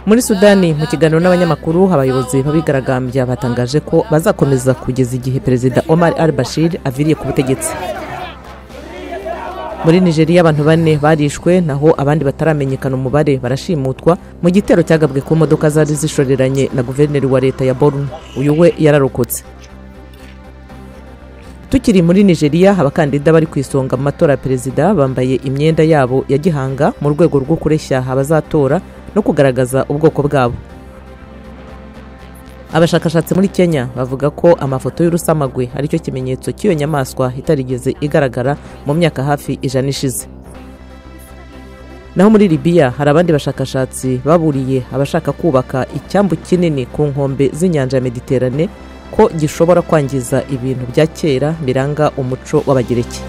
Muri Sudani, mu kiganiro n'abanyamakuru, abayobozi b'abigaragambya batangaje ko bazakomeza kugeza igihe Perezida Omar al-Bashir aviriye ku butegetsi. Muri Nigeria, abantu 4 barishwe naho abandi bataramenyekana umubare barashimutwa mu gitero cyagabwe ku modoka zari zishoreranye na guverineri wa leta ya Borno. Uyu we yararokotse. Tukiri muri Nigeria, abakandida bari ku isonga mu matora ya perezida bambaye imyenda yabo ya gihanga mu rwego rwo kureshya abazatora no kugaragaza ubwoko bwabo. Abashakashatsi muri Kenya bavuga ko amafoto y'urusamagwe aricyo kimenyetso cy'iyo nyamaswa itarigeze igaragara mu myaka hafi 100 ishize. Naho muri Libya, hari abandi bashakashatsi baburiye abashaka kubaka icyambu kinini ku nkombe z'inyanja ya Mediterane ko gishobora kwangiza ibintu bya kera biranga umuco w'Abagereki.